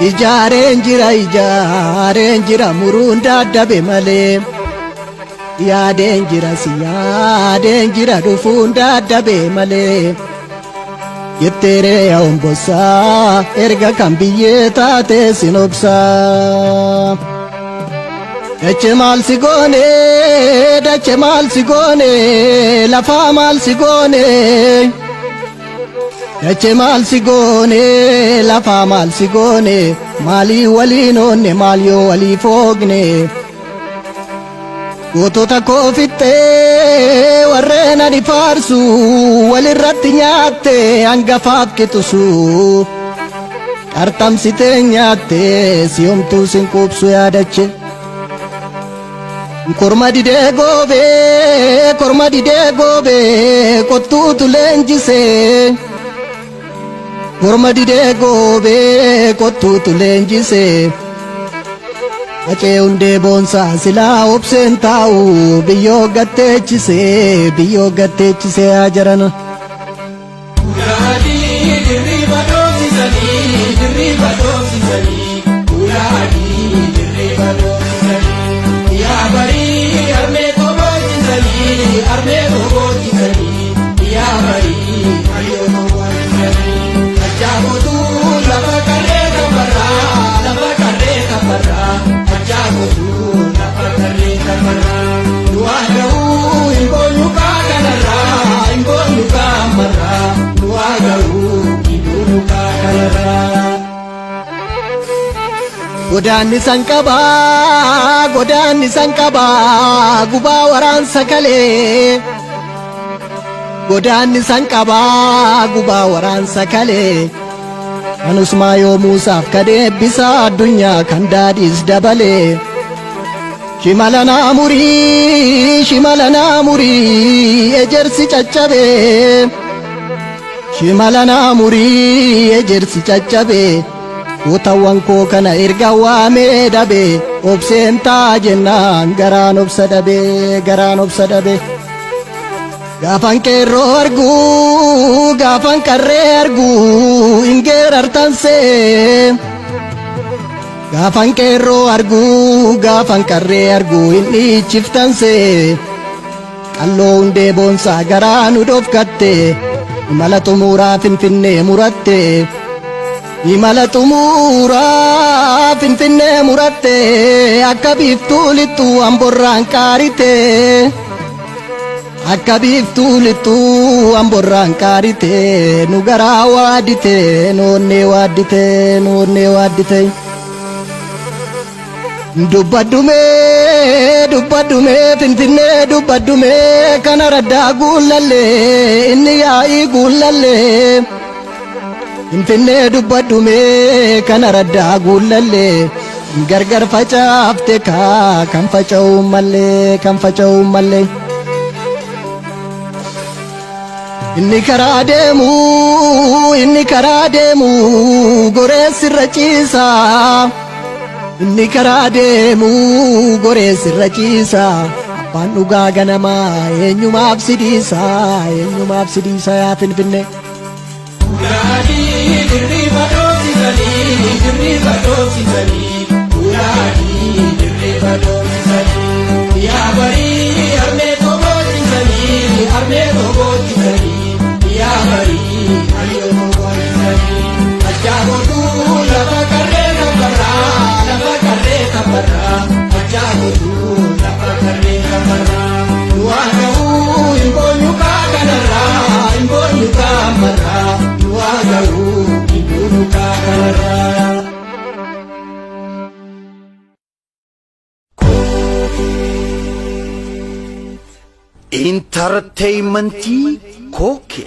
Ijaareen jira ijaareen jira muruun dadhabe malee. Yaadeen jira si yaadeen jira dhufuun dadhabe malee. Jetteeree yaa ombossaa erga kan biyyee taate sin obsaa. Dache maal si goone dache maal si goone lafaa maal si goone. Dache maal si goone lafaa maal si goone maalii waliin oonne maal yoo walii foogne. Gootota koo fixxee warreen ani faarsu walirratti nyaatte hangafaaf qixusu. Qarxamsitee nyaatte si homtuu sin quubsu yaadache. Korma didee goobee korma didee goobee qottuutu leenjisee. Korma didee goobee qottuutu leenjisee. Qacee hundee boonsaa silaa obseen taa'u biyyoo gatteechisee biyyoo gatteechisee haa jarana. Ulaadii dirriba dhoofsisanii dirriba dhoofsisanii ulaadii dirriba dhoofsisanii yaa barii harmee koo boochisanii harmee koo boochisanii yaa barii hayyoo koo boochisanii ajjaabotuu lafa qarree kafarraa lafa qarree kafarraa ajjaabotuu lafa qarree kafarraa du'aa ga'uu hin boonyu kaa kanarraa hin boonyu kaa ammarraa du'aa ga'uu hin boonyu kaa kanarraa. Godaanni san qabaa godaanni san qabaa gubaa waraansa kalee. Godaanni san qabaa gubaa waraansa kalee. Kanusmaa yoo Muusaaf kadeebbisa addunyaa kan daadhiis dabalee. Shimala naa murii shimala naa murii ejersi caccabee. Shimala naa murii ejersi caccabee. Kutawwan koo kana erga waamee dhabe obseen taa jennaan garaan obsa dhabe garaan obsa dhabe. Gaafan qeerroo arguu gaafan qarree arguu hin geerartansee. Gaafan qeerroo arguu gaafan qarree arguu hin dhiichiftansee. Qalloo hundee boonsaa garaa nu dhofkatte imala xumuraa finfinnee muratte. Imala xumuraa finfinnee muratte akka biiftuu lixxuu amborraan qaarite. Akka biiftuu lixxuu amborraan qaarite nu garaa waaddite nu onnee waaddite nu onnee waaddite. Dubbadhumee dubbadhumee finfinnee dubbadhumee kana raddaa guullallee inni yaa'ii guullallee. Finfinnee dubbadhumee kana raddaa guullallee gargar facaafte kaa kan faca'uu mallee kan faca'uu mallee. Inni karaa deemu inni karaa deemu goreessirra ciisa. Inni karaa deemu goreessirra ciisa. Abbaan dhugaa ganamaa eenyumaaf si dhiisa eenyumaaf si dhiisa yaa Finfinnee. Ulaadii dirriba dhoofsisanii dirriba dhoofsisanii ulaadii dirriba dhoofsisanii yaa barii harmee koo boochisanii harmee koo boochisanii yaa barii hayyoo koo boochisanii ajjaabotuu lafa qarree kafarraa lafa qarree kafarraa ajjaabotuu lafa qarree kafarraa du'aa ga'uu hin boonyu kaa kanarraa hin boonyu kaa ammarraa du'aa ga'uu hin boonyu kaa kanarraa. Intarteeymentii Kookee.